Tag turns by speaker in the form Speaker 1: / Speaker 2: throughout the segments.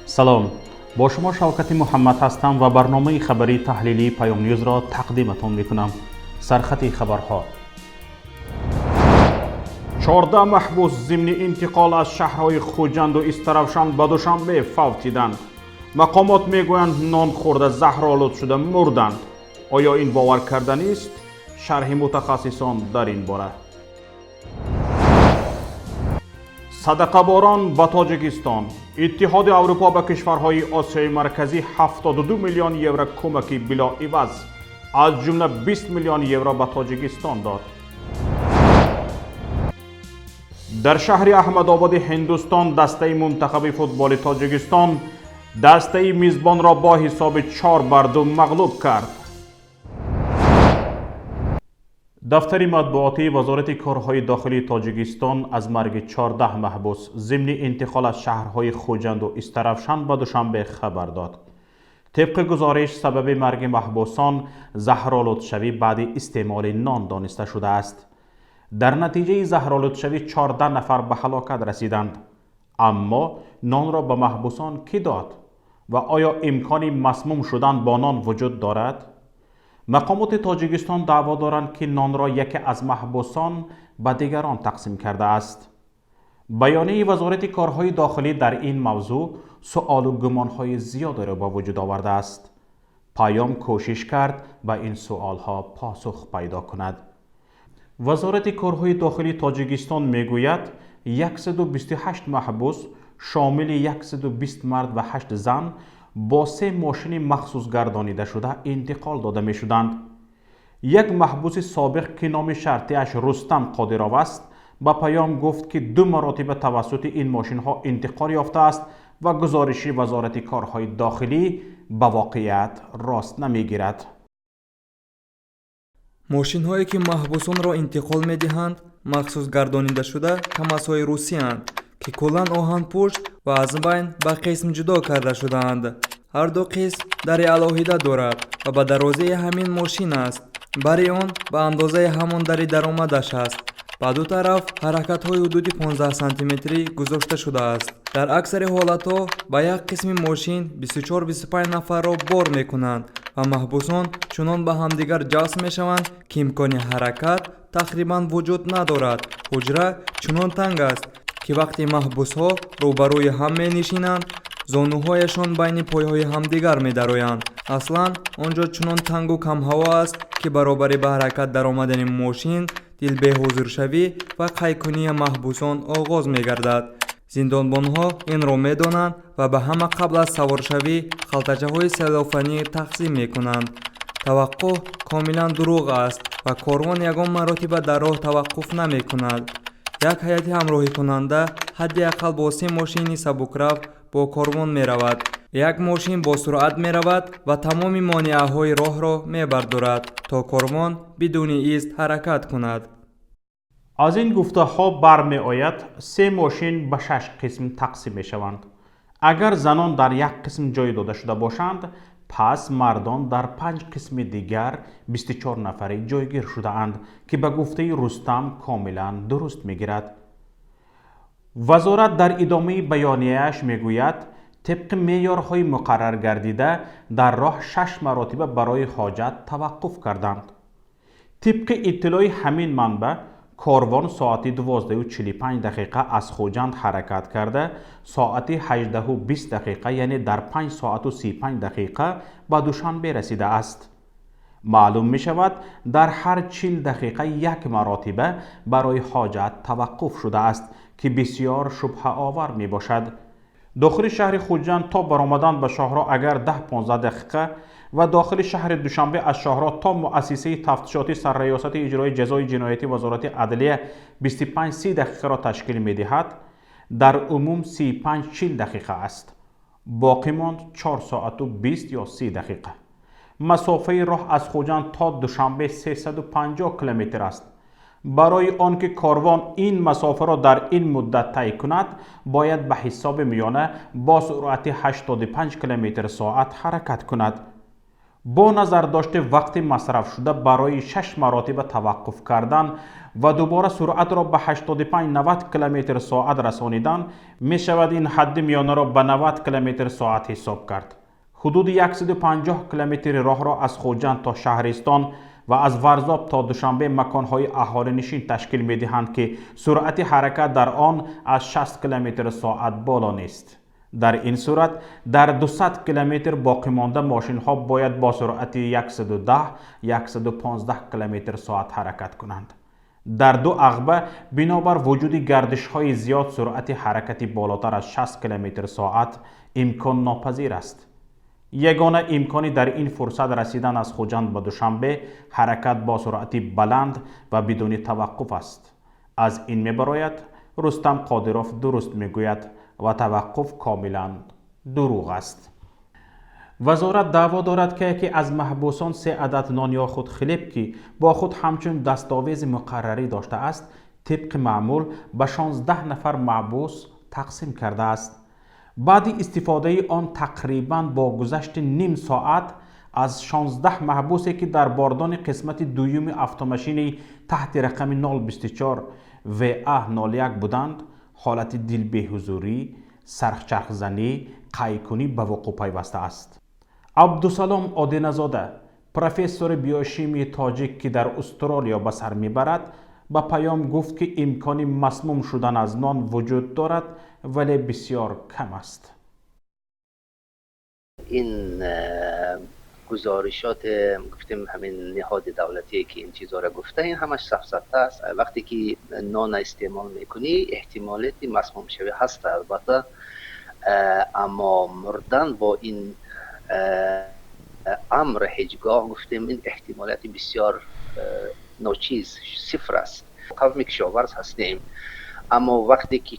Speaker 1: Салом, бо шумо Шавкати Муҳаммад ҳастам ва барномаи хабарии таҳлилии Паём Ньюзро тақдиматон мекунам. Сархати хабарҳо: 14 маҳбус зимни интиқол аз шаҳрҳои Хуҷанду Истаравшан ба Душанбе фавтиданд. Мақомот мегӯянд, нон хӯрда заҳролуд шуда мурданд. Оё ин бовар карданист? Шарҳи мутахассисон дар ин бора. Садақаборон ба Тоҷикистон. Иттиҳоди Аврупо ба кишварҳои Осиёи Марказӣ 72 миллион евро кӯмаки билоиваз, аз ҷумла 20 миллион евро ба Тоҷикистон дод. Дар шаҳри Аҳмадободи Ҳиндустон дастаи мунтахаби футболи Тоҷикистон дастаи мизбонро бо ҳисоби 4-2 мағлуб кард. Дафтари матбуотии Вазорати корҳои дохилии Тоҷикистон аз марги 14 маҳбус зимни интиқол аз шаҳрҳои Хуҷанду Истаравшан ба Душанбе хабар дод. Тибқи гузориш, сабаби марги маҳбусон заҳролудшавӣ баъди истеъмоли нон дониста шудааст. Дар натиҷаи заҳролудшавӣ 14 нафар ба ҳалокат расиданд. Аммо нонро ба маҳбусон кӣ дод ва оё имкони масмум шудан бо нон вуҷуд дорад? Мақомоти Тоҷикистон даъво доранд, ки нонро яке аз маҳбусон ба дигарон тақсим кардааст. Баёнияи Вазорати корҳои дохилӣ дар ин мавзӯъ суолу гумонҳои зиёдеро ба вуҷуд овардааст. Паём кӯшиш кард, ба ин суолҳо посух пайдо кунад. Вазорати корҳои дохилии Тоҷикистон мегӯяд, 128 маҳбус, шомили 120 мард ва 8 зан, бо се мошини махсус гардонидашуда интиқол дода мешуданд. Як маҳбуси собиқ, ки номи шартиаш Рустам Қодиров аст, ба Паём гуфт, ки ду маротиба тавассути ин мошинҳо интиқол ёфтааст ва гузориши Вазорати корҳои дохилӣ ба воқеият рост намегирад.
Speaker 2: Мошинҳое, ки маҳбусонро интиқол медиҳанд, махсус гардонидашуда камазҳои русиянд, ки куллан оҳанпушт ва аз байн ба қисм ҷудо карда шудаанд. Ҳар ду қисм дари алоҳида дорад ва ба дарозии ҳамин мошин аст. Бари он ба андозаи ҳамон дари даромадаш аст. Ба ду тараф ҳаракатҳои ҳудуди 15 сантиметрӣ гузошта шудааст. Дар аксари ҳолатҳо ба як қисми мошин 24-25 нафарро бор мекунанд ва маҳбусон чунон ба ҳамдигар ҷасб мешаванд, ки имкони ҳаракат тақрибан вуҷуд надорад. Ҳуҷра чунон танг аст, ки вақте маҳбусҳо рӯбарӯи ҳам менишинанд, зонуҳояшон байни пойҳои ҳамдигар медароянд. Аслан, он ҷо чунон тангу камҳаво аст, ки баробари ба ҳаракат даромадани мошин дилбеҳузуршавӣ ва қайкунии маҳбусон оғоз мегардад. Зиндонбонҳо инро медонанд ва ба ҳама қабл аз саворшавӣ халтачаҳои селофанӣ тақсим мекунанд. Таваққуф комилан дурӯғ аст ва корвон ягон маротиба дар роҳ таваққуф намекунад. Як ҳайати ҳамроҳикунанда ҳадди ақал бо се мошини сабукрав бо корвон меравад. Як мошин бо суръат меравад ва тамоми монеаҳои роҳро мебардорад, то корвон бидуни ист ҳаракат кунад.
Speaker 1: Аз ин гуфтаҳо бармеояд, се мошин ба шаш қисм тақсим мешаванд. Агар занон дар як қисм ҷой дода шуда бошанд, пас мардон дар панҷ қисми дигар 24 нафарӣ ҷойгир шудаанд, ки ба гуфтаи Рустам комилан дуруст мегирад. Вазорат дар идомаи баёнияаш мегӯяд, тибқи меъёрҳои муқаррар гардида дар роҳ шаш маротиба барои ҳоҷат таваққуф карданд. Тибқи иттилои ҳамин манбаъ, корвон соати 12:45 дақиқа аз Хуҷанд ҳаракат карда, соати 18:20 дақиқа, яъне дар 5 соату 35 дақиқа ба Душанбе расидааст. Маълум мешавад, дар ҳар 40 дақиқа як маротиба барои ҳоҷат таваққуф шудааст, ки бисёр шубҳаовар мебошад. Дохили шаҳри Хуҷанд то баромадан ба шоҳроҳ агар 10-15 дақиқа ва дохили шаҳри Душанбе аз шоҳроҳ то муассисаи тафтишотӣ Сарраёсати иҷрои ҷазои ҷиноятӣ Вазорати адлия 25-30 дақиқаро ташкил медиҳад, дар умум 35-40 дақиқа аст. Боқӣ монд 4 соату 20 ё 30 дақиқа. Масофаи роҳ аз Хуҷанд то Душанбе 350 километр аст. Барои он ки корвон ин масофаро дар ин муддат тай кунад, бояд ба ҳисоби миёна бо суръати 85 километр соат ҳаракат кунад. Бо назардошти вақти масрафшуда барои шаш маротиба таваққуф кардан ва дубора суръатро ба 85-90 километр соат расонидан, мешавад ин ҳадди миёнаро ба 90 километр соат ҳисоб кард. Ҳудуди 150 километри роҳро аз Хуҷанд то Шаҳристон ва аз Варзоб то Душанбе маконҳои аҳолинишин ташкил медиҳанд, ки суръати ҳаракат дар он аз 60 километр соат боло нест. Дар ин сурат дар 200 километр боқимонда мошинҳо бояд бо суръати 110-115 километр соат ҳаракат кунанд. Дар ду ағба бинобар вуҷуди гардишҳои зиёд суръати ҳаракати болотар аз 60 километр соат имконнопазир аст. Ягона имкони дар ин фурсат расидан аз Хуҷанд ба Душанбе ҳаракат бо суръати баланд ва бидуни таваққуф аст. Аз ин мебарояд, Рустам Қодиров дуруст мегӯяд ва таваққуф комилан дурӯғ аст. Вазорат даъво дорад, ки яке аз маҳбусон се адад нон ё худ хлеб, ки бо худ ҳамчун дастовези муқаррарӣ доштааст, тибқи маъмул ба 16 нафар маҳбус тақсим кардааст. Баъди истифодаи он тақрибан бо гузашти ним соат аз 16 маҳбусе, ки дар бордони қисмати дуюми автомашини таҳти рақами 024 ва 01 буданд, ҳолати дилбеҳузурӣ, сарчархзанӣ, қайкунӣ ба вуқӯъ пайвастааст. Абдусалом Одиназода, профессори биохимияи тоҷик, ки дар Устуролиё ба сар мебарад, ба Паём гуфт, ки имкони масмум шудан аз нон вуҷуд дорад, вале бисёр кам аст.
Speaker 3: Ин гузоришот, гуфтем, ҳамин ниҳоди давлатие, ки ин чизҳоро гуфта, ин ҳамаш сафсата аст. Вақте ки нона истеъмол мекунӣ, эҳтимолияти масмумшавӣ ҳаст, албатта, аммо мурдан бо ин амр ҳеҷ гоҳ, гуфтем, ин эҳтимолияти бисёр ночиз, сифр аст. Қавми кишоварз ҳастем, аммо вақте ки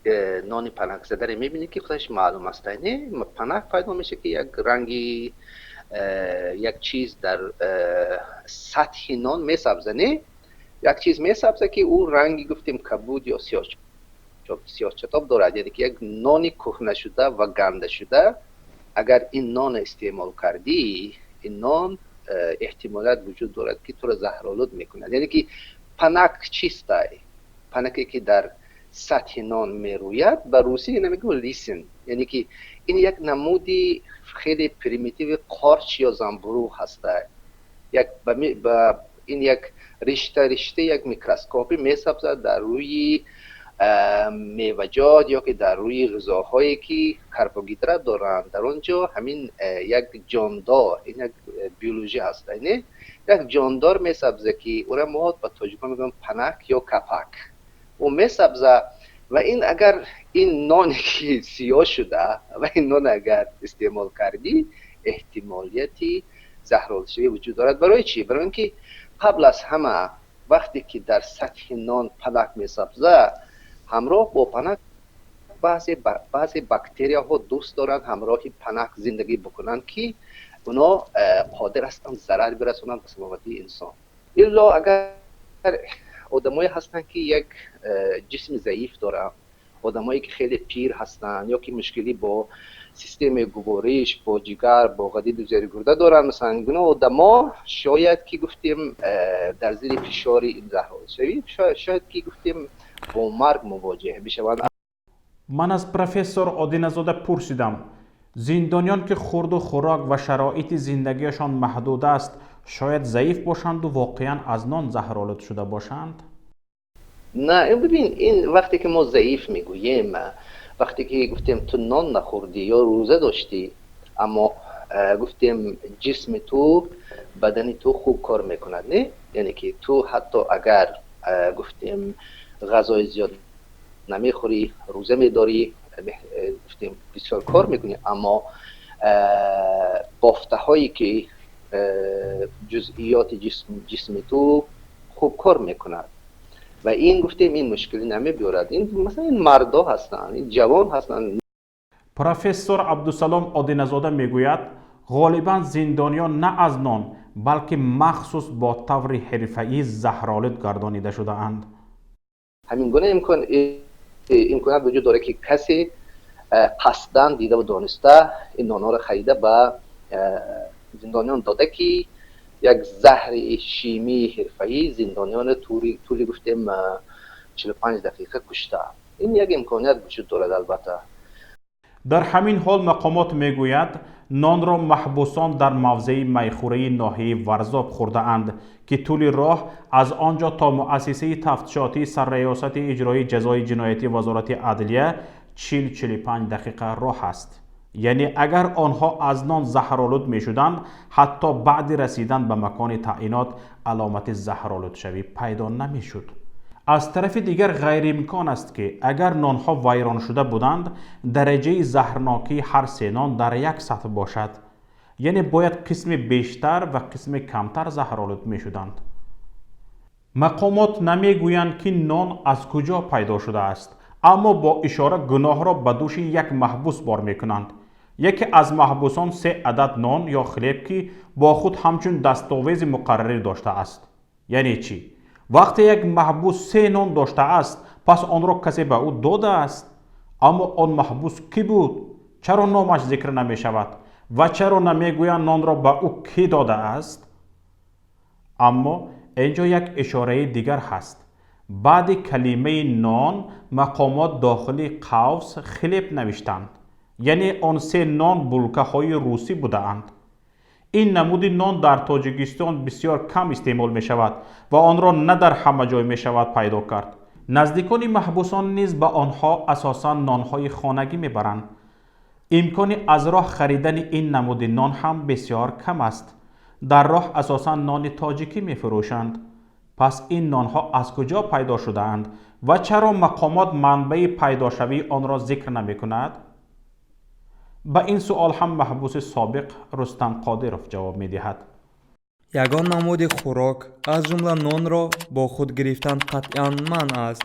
Speaker 3: нони панакзадаре мебинӣ, ки худаш маълум аст, не, панак пайдо мешавад, ки як ранги як чиз дар сатҳи нон месабза, не, як чиз месабза, ки ӯ ранги, гуфтем, кабуд ё сиёҳчатоб дорад, яъне ки як нони кӯҳнашуда ва гандашуда. Агар ин нона истеъмол кардӣ, ин нон эҳтимолият вуҷуд дорад, ки туро заҳролуд мекунад. Яъне ки панак чистай, панаке, ки дар сатҳи нон мерӯяд, ба русӣ ина мегӯям лисен, яъне ки ин як намуди хеле примитиви қорч ё замбуруғ ҳаста. Як ба ин як ришта ришта, як микроскопӣ месабзад дар рӯи меваҷот ё ки дар рӯи ғизоҳое, ки карбогидрат доранд. Дар он ҷо ҳамин як ҷондор, ин як биологӣ ҳаст, не, як ҷондор месабза, ки ӯра мо ба тоҷикон мегӯям панак ё капак. Ӯ месабза ва ин агар ин ноне, ки сиёҳ шуда, ва ин нон агар истеъмол кардӣ, эҳтимолияти заҳролудшавӣ вуҷуд дорад. Барои чӣ? Барои ин ки қабл аз ҳама, вақте ки дар сатҳи нон панак месабза, ҳамроҳ бо панак баъзе бактерияҳо дӯст доранд ҳамроҳи панак зиндагӣ бикунанд, ки оно қодир ҳастанд зарар бирасонанд ба саломатии инсон. Илло агар одамое ҳастанд, ки як ҷисми заиф доранд, одамое, ки хеле пир ҳастанд ё ки мушкилӣ бо системаи гувориш, бо ҷигар, бо ғадиду зери гурда доранд, масалан, ин гуна одамо шояд ки, гуфтем, дар зери фишори ин заҳролудшавӣ шояд ки, гуфтем, бо марг мувоҷеҳ бишаванд.
Speaker 1: Ман аз профессор Одиназода пурсидам, зиндониён, ки хурду хӯрок ва шароити зиндагиашон маҳдуд аст, шояд заиф бошанду воқеан аз нон заҳролуд шуда бошанд?
Speaker 3: На, бибин, ин вақте ки мо заиф мегӯем, вақте ки, гуфтем, ту нон нахӯрдӣ ё рӯза доштӣ, аммо, гуфтем, ҷисми ту, бадани ту хуб кор мекунад, не, яъне ки ту ҳатто агар, гуфтем, ғазои зиёд намехӯрӣ, рӯза медорӣ, гуфтем, бисёр кор мекунӣ, аммо бофтаҳое ки ҷузъиёти ҷисми ту хуб кор мекунад ва ин, гуфтем, ин мушкилӣ намебиёрад. Ин, масалан, ин мардо ҳастанд, ин ҷавон ҳастанд.
Speaker 1: Профессор Абдусалом Одиназода мегӯяд, ғолибан зиндониён на аз нон, балки махсус бо таври ҳирфаӣ заҳролуд гардонида шудаанд.
Speaker 3: Ҳамин гуна имконият вуҷуд дорад, ки касе қасдан, дидаву дониста ин нонҳоро харида ба зиндониён дода, ки як заҳри шимии ҳирфаӣ зиндониён тӯли гуфтем 45 дақиқа кушта. Ин як имконият вуҷуд дорад, албатта.
Speaker 1: Дар ҳамин ҳол мақомот мегӯяд, нонро маҳбусон дар мавзеи майхӯраи ноҳияи Варзоб хӯрдаанд, ки тӯли роҳ аз он ҷо то муассисаи тафтишотии Сарраёсати иҷроии ҷазои ҷиноятии Вазорати адлия 40-45 дақиқа роҳ аст. Яъне агар онҳо аз нон заҳролуд мешуданд, ҳатто баъди расидан ба макони таъинот аломати заҳролудшавӣ пайдо намешуд. Аз тарафи дигар, ғайриимкон аст, ки агар нонҳо вайроншуда буданд, дараҷаи заҳрнокии ҳар се нон дар як сатҳ бошад. Яъне бояд қисми бештар ва қисми камтар заҳролуд мешуданд. Мақомот намегӯянд, ки нон аз куҷо пайдо шудааст, аммо бо ишора гуноҳро ба дӯши як маҳбус бор мекунанд. Яке аз маҳбусон се адад нон ё хлеб, ки бо худ ҳамчун дастовези муқаррарӣ доштааст. Яъне чӣ? Вақте як маҳбус се нон доштааст, пас онро касе ба ӯ додааст. Аммо он маҳбус кӣ буд? Чаро номаш зикр намешавад ва чаро намегӯянд, нонро ба ӯ кӣ додааст? Аммо ин ҷо як ишораи дигар ҳаст. Баъди калимаи нон мақомот дохили қавс хлеб навиштанд. Яъне он се нон булкаҳои русӣ будаанд. Ин намуди нон дар Тоҷикистон бисёр кам истеъмол мешавад ва онро на дар ҳама ҷой мешавад пайдо кард. Наздикони маҳбусон низ ба онҳо асосан нонҳои хонагӣ мебаранд. Имкони аз роҳ харидани ин намуди нон ҳам бисёр кам аст. Дар роҳ асосан нони тоҷикӣ мефурӯшанд. Пас ин нонҳо аз куҷо пайдо шудаанд ва чаро мақомот манбаи пайдошавии онро зикр намекунад? Ба ин суол ҳам маҳбуси собиқ Рустам Қодиров ҷавоб медиҳад.
Speaker 2: Ягон намуди хӯрок, аз ҷумла нонро бо худ гирифтан қатъиян манъ аст.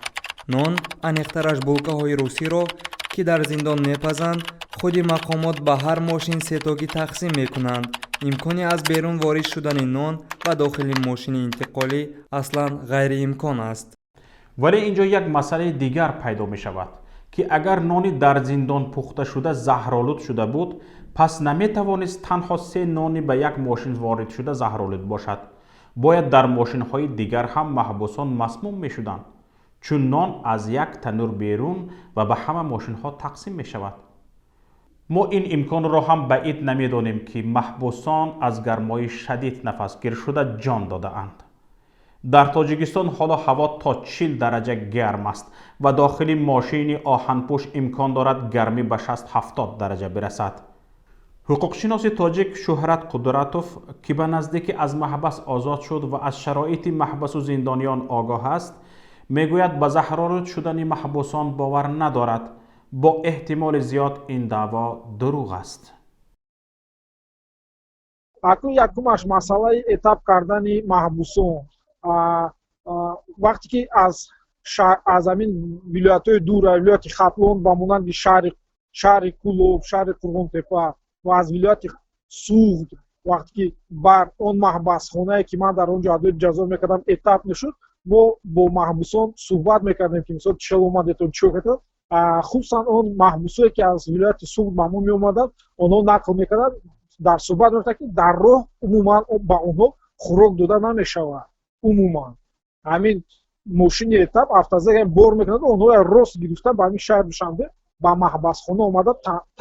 Speaker 2: Нон, аниқтараш булкаҳои русиро, ки дар зиндон мепазанд, худи мақомот ба ҳар мошин сетогӣ тақсим мекунанд. Имкони аз берун ворид шудани нон ба дохили мошини интиқолӣ аслан ғайриимкон аст.
Speaker 1: Вале ин ҷо як масъалаи дигар пайдо мешавад, ки агар нони дар зиндон пухташуда заҳролуд шуда буд, пас наметавонист танҳо се нони ба як мошин воридшуда заҳролуд бошад. Бояд дар мошинҳои дигар ҳам маҳбусон масмум мешуданд, чун нон аз як танӯр берун ва ба ҳама мошинҳо тақсим мешавад. Мо ин имконро ҳам баъид намедонем, ки маҳбусон аз гармои шадид нафасгир шуда ҷон додаанд. Дар Тоҷикистон ҳоло ҳаво то 40 дараҷа гарм аст ва дохили мошини оҳанпӯш имкон дорад гармӣ ба 60-70 дараҷа бирасад. Ҳуқуқшиноси тоҷик Шӯҳрат Қудратов, ки ба наздикӣ аз маҳбас озод шуд ва аз шароити маҳбасу зиндониён огоҳ аст, мегӯяд, ба заҳролуд шудани маҳбусон бовар надорад. Бо эҳтимоли зиёд ин даъво дурӯғ аст.
Speaker 4: Акнун якумаш масъалаи этап кардани маҳбусон. Вақте ки аз ҳамин вилоятҳои дур, вилояти Хатлон, ба монанди шаҳри Кӯлоб, шаҳри Қурғонтепа ва аз вилояти Суғд, вақте ки бар он маҳбасхонае, ки ман дар он ҷо адои ҷазо мекардам, этап мешуд, мо бо маҳбусон суҳбат мекардем, ки мисол чӣ омадетон, чӣ кардед. Хусусан он маҳбусое, ки аз вилояти Суғд ба мо меомаданд, онҳо нақл мекарданд, дар суҳбат мегуфтанд, ки дар роҳ умуман ба онҳо хӯрок дода намешавад. Умуман ҳамин мошини этап, автозак, бор мекунад, онҳоро рост гирифта ба ҳамин шаҳри Душанбе ба маҳбасхона омада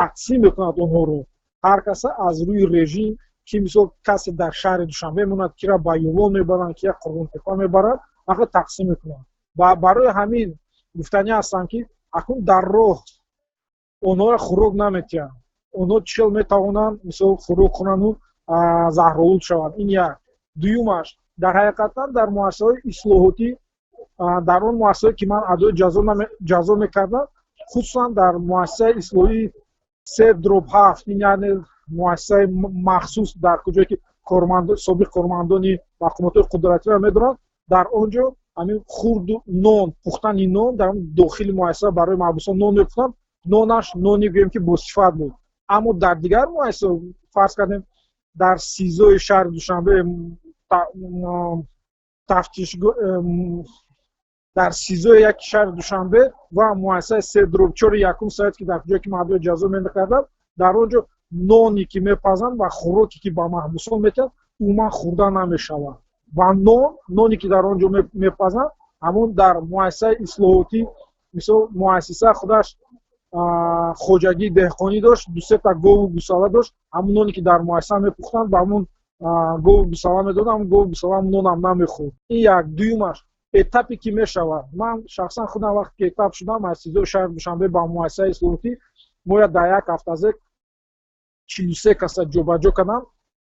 Speaker 4: тақсим мекунад онҳоро, ҳар каса аз рӯи режим, ки мисол касе дар шаҳри Душанбе мемонад, кира ба Юлон мебаранд, кира Қурғонтепа мебаранд, вақте тақсим мекунанд. Ва барои ҳамин гуфтанӣ ҳастам, ки акнун дар роҳ онҳоро хӯрок наметиҳанд, онҳо чӣ хел метавонанд мисол хӯрок хӯранду заҳролуд шаванд? Ин як. Дуюмаш, дар ҳақиқатан дар муассисаҳои ислоҳотӣ, дар он муассисаҳое, ки ман адои ҷазо мекардам, хусусан дар муассисаи ислоҳии 3/7, ин яъне муассисаи махсус, дар куҷое ки собиқ кормандони мақомотҳои қудратиро медоранд, дар он ҷо ҳамин хурду нон, пухтани нон дар дохили муассиса барои маҳбусон нон мепухтанд. Нонаш нони гӯем ки босифат буд. Аммо дар дигар муассиса, фарз кардем, дар СИЗОи шаҳри Душанбе, тафтиш, дар СИЗОи яки шаҳри Душанбе ва муассисаи 3/4 якум совет, ки дар ҷое ки ман адои ҷазо мекардам, дар он ҷо Ноне ки мепазанд ва хӯроке ки ба маҳбусон метиҳанд, умуман хӯрда намешавад. Ва нон, ноне ки дар он ҷо мепазанд, ҳамон дар муассисаи ислоҳотӣ, мисол, муассиса худаш хоҷагии деҳқонӣ дошт, дусета гову гусала дошт. Ҳамон ноне ки дар муассиса мепухтанд, ба ҳамон гову гусала медоданд, ҳамон гову гусала нонам намехӯрд. Ин як. Дуюмаш, этапе ки мешавад. Ман шахсан худам вақте ки этап шудам аз СИЗОи шаҳри Душанбе ба муассисаи ислоҳотӣ, моя дар як автозек 43 каса ҷобаҷо кардам,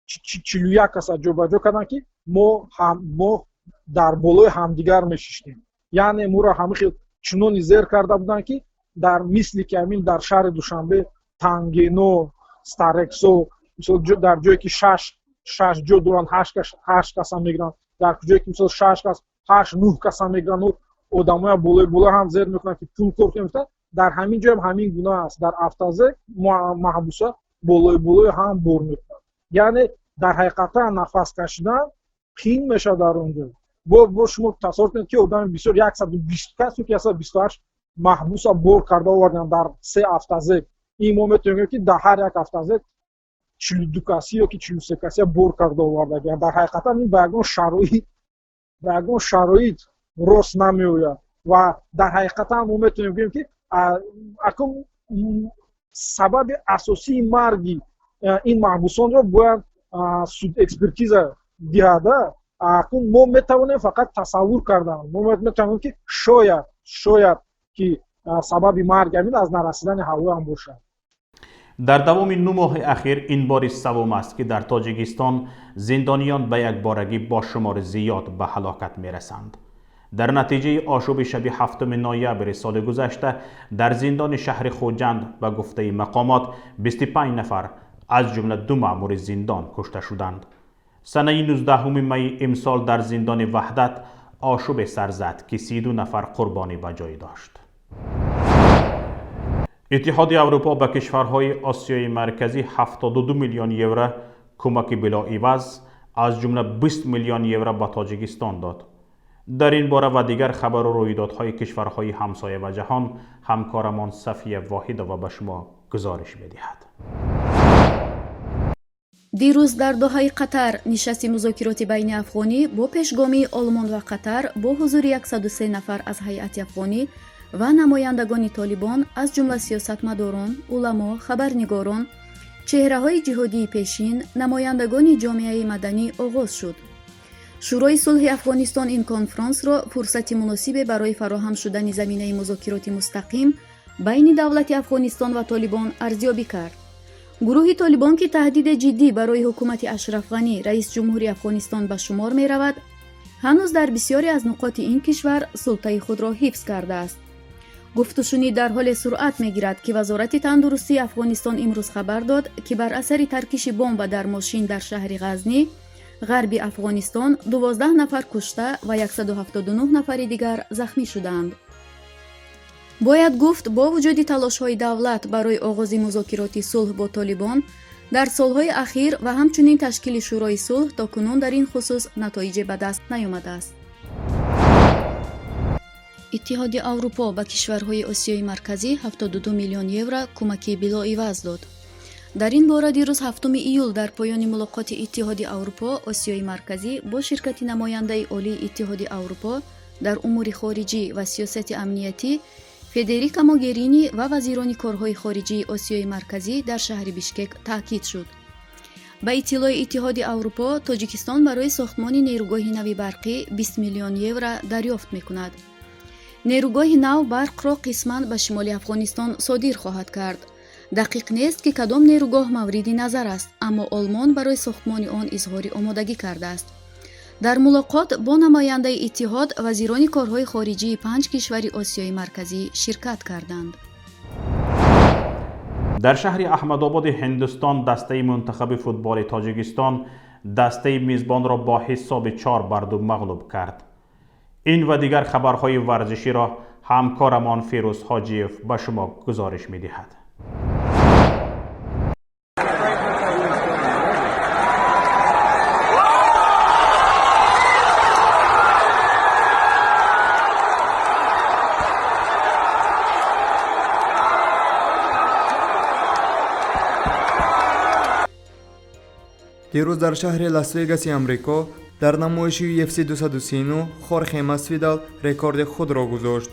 Speaker 4: 41 каса ҷобаҷо кардам, ки мо дар болои ҳамдигар мешиштем. Яъне моро ҳамин хел чунони зер карда буданд, ки дар мисли ки ҳамин дар шаҳри Душанбе Тангено, Старексо, мисол, дар ҷое ки шаш ҷо доранд, ҳашт каса мегиранд, дар ҷое ки мисол шаш кас, ҳашт, нӯҳ каса мегиранд, одамоя болои боло ҳам зер мекунанд, ки пул кор кунанд. Дар ҳамин ҷоям ҳамин гуна аст. Дар автозек маҳбуса болои болои ҳам бор мекунанд. Яъне дар ҳақиқатан нафас кашидан қиин мешавад дар он ҷо. Бо шумо тасаввур кунед, ки одами бисёр, 120 кас ё 128 маҳбуса бор карда оварданд дар се автозек. Ин мо метавонем, ки дар ҳар як автозек 42 каси ё ки 43 каси бор карда овардагианд. Дар ҳақиқатан ин ба ягон шароит рост намеояд. Ва дар ҳақиқатан мо метавонем гӯем, ки акун сабаби асосии марги ин маҳбусонро бояд суд экспертиза диҳада. Акун мо метавонем фақат тасаввур кардан, мо метавонем, ки шояд ки сабаби марг ҳамин аз нарасидани ҳаво ҳам бошад.
Speaker 1: Дар давоми 9 моҳи ахир ин бори севум аст, ки дар Тоҷикистон зиндониён ба якборагӣ бо шумори зиёд ба ҳалокат мерасанд. Дар натиҷаи ошӯби шаби 7 ноябри соли гузашта дар зиндони шаҳри Хуҷанд, ба гуфтаи мақомот, 25 нафар, аз ҷумла ду маъмури зиндон, кушта шуданд. Санаи 19 майи имсол дар зиндони Ваҳдат ошӯбе сар зад, ки 32 нафар қурбонӣ ба ҷой дошт. Иттиҳоди Аврупо ба кишварҳои Осиёи Марказӣ 72 миллион евро кӯмаки билоиваз, аз ҷумла 20 миллион евро ба Тоҷикистон дод. Дар ин бора ва дигар хабару рӯйдодҳои кишварҳои ҳамсоя ва ҷаҳон ҳамкорамон Сафия Воҳидова ба шумо гузориш медиҳад.
Speaker 5: Дирӯз дар Доҳаи Қатар нишасти музокироти байниафғонӣ бо пешгомии Олмон ва Қатар бо ҳузури 103 нафар аз ҳайати афғонӣ ва намояндагони Толибон, аз ҷумла сиёсатмадорон, уламо, хабарнигорон, чеҳраҳои ҷиҳодии пешин, намояндагони ҷомеаи маданӣ оғоз шуд. Шӯрои сулҳи Афғонистон ин конфронсро фурсати муносибе барои фароҳам шудани заминаи музокироти мустақим байни давлати Афғонистон ва Толибон арзёбӣ кард. Гурӯҳи Толибон, ки таҳдиди ҷиддӣ барои ҳукумати Ашраф Ғанӣ, раиси ҷумҳури Афғонистон, ба шумор меравад, ҳанӯз дар бисёре аз нуқоти ин кишвар султаи худро ҳифз кардааст. Гуфтушунид дар ҳоле суръат мегирад, ки Вазорати тандурустии Афғонистон имрӯз хабар дод, ки бар асари таркиши бомба дар мошин дар шаҳри Ғазнӣ, ғарби Афғонистон, 12 нафар кушта ва 179 нафари дигар захмӣ шудаанд. Бояд гуфт, бо вуҷуди талошҳои давлат барои оғози музокироти сулҳ бо Толибон дар солҳои ахир ва ҳамчунин ташкили Шӯрои сулҳ, то кунун дар ин хусус натоиҷе ба даст наёмадааст. Иттиҳоди Аврупо ба кишварҳои Осиёи Марказӣ 72 миллион евро кӯмаки билоиваз дод. Дар ин бора дирӯз, 7 июл, дар поёни мулоқоти Иттиҳоди Аврупо Осиёи Марказӣ бо ширкати намояндаи олии Иттиҳоди Аврупо дар умури хориҷӣ ва сиёсати амниятӣ Федерика Могерини ва вазирони корҳои хориҷии Осиёи Марказӣ дар шаҳри Бишкек таъкид шуд. Ба иттилои Иттиҳоди Аврупо, Тоҷикистон барои сохтмони нерӯгоҳи нави барқӣ 20 миллион евро дарёфт мекунад. Нерӯгоҳи нав барқро қисман ба шимоли Афғонистон содир хоҳад кард. Дақиқ нест, ки кадом нерӯгоҳ мавриди назар аст, аммо Олмон барои сохтмони он изҳори омодагӣ кардааст. Дар мулоқот бо намояндаи иттиҳод вазирони корҳои хориҷии панҷ кишвари Осиёи Марказӣ ширкат карданд.
Speaker 1: Дар шаҳри Аҳмадободи Ҳиндустон дастаи мунтахаби футболи Тоҷикистон дастаи мизбонро бо ҳисоби 4-2 мағлуб кард. Ин ва дигар хабарҳои варзиширо ҳамкорамон Фирӯз Ҳоҷиев ба шумо гузориш медиҳад.
Speaker 2: Дирӯз дар шаҳри Лас-Вегаси Амрико дар намоиши UFC 239 Хорхе Масвидал рекорди худро гузошт.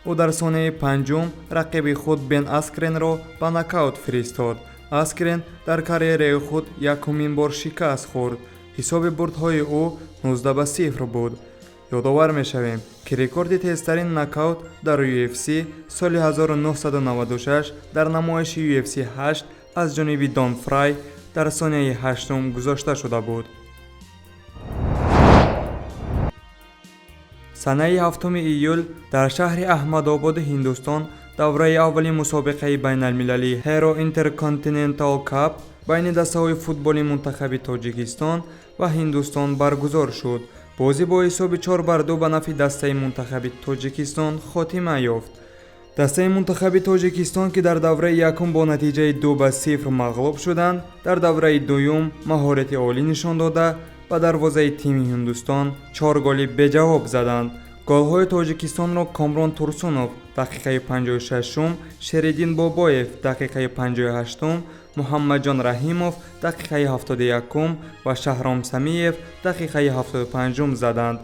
Speaker 2: Ӯ дар сонияи панҷум рақиби худ Бен Аскренро ба нокаут фиристод. Аскрен дар карьераи худ якумин бор шикаст хӯрд. Ҳисоби бурдҳои ӯ 19-0 буд. Ёдовар мешавем, ки рекорди тезтарин нокаут дар UFC соли 1996 дар намоиши UFC 8 аз ҷониби Дон Фрай дар сонияи ҳаштум гузошта шуда буд. Санаи 7 июл дар шаҳри Аҳмадободи Ҳиндустон давраи аввали мусобиқаи байналмилалии Hero Intercontinental Cup байни дастаҳои футболи мунтахаби Тоҷикистон ва Ҳиндустон баргузор шуд. Бозӣ бо ҳисоби 4-2 ба нафъи дастаи мунтахаби Тоҷикистон хотима ёфт. Дастаи мунтахаби Тоҷикистон, ки дар давраи якум бо натиҷаи 2-0 мағлуб шуданд, дар давраи дуюм маҳорати олӣ нишон дода, ба дарвозаи тими Ҳиндустон 4 голи беҷавоб заданд. Голҳои Тоҷикистонро Комрон Турсунов дақиқаи 56-ум, Шериддин Бобоев дақиқаи 58-ум, Муҳаммадҷон Раҳимов дақиқаи 71-ум ва Шаҳром Самиев дақиқаи 75-ум заданд.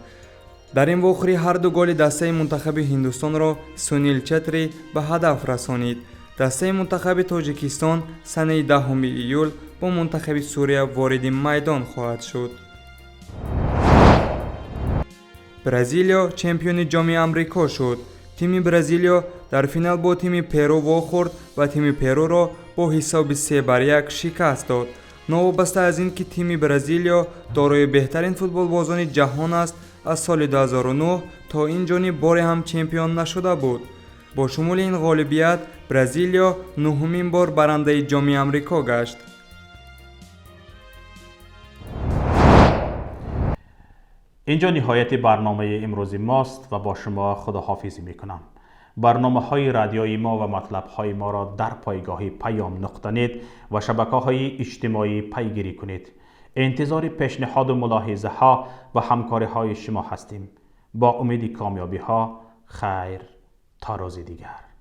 Speaker 2: Дар ин вохӯрӣ ҳар ду голи дастаи мунтахаби Ҳиндустонро Сунил Четри ба ҳадаф расонид. Дастаи мунтахаби Тоҷикистон санаи 10 июл бо мунтахаби Сурия вориди майдон хоҳад шуд. Бразилиё чемпиони Ҷоми Амрико шуд. Тими Бразилиё дар финал бо тими Перу вохӯрд ва тими Перуро бо ҳисоби 3-1 шикаст дод. Новобаста аз ин ки тими Бразилиё дорои беҳтарин футболбозони ҷаҳон аст, аз соли 2009 то ин ҷониб боре ҳам чемпион нашуда буд. Бо шумули ин ғолибият Бразилиё нуҳумин бор барандаи Ҷоми Амрико гашт.
Speaker 1: Инҷо ниҳояти барномаи имрӯзи мост ва бо шумо худоҳофизӣ мекунам. Барномаҳои радиои мо ва матлабҳои моро дар пойгоҳи паём нуқта нет ва шабакаҳои иҷтимоӣ пайгирӣ кунед. Интизори пешниҳоду мулоҳизаҳо ва ҳамкориҳои шумо ҳастем. Бо умеди комёбиҳо, хайр, то рӯзи дигар.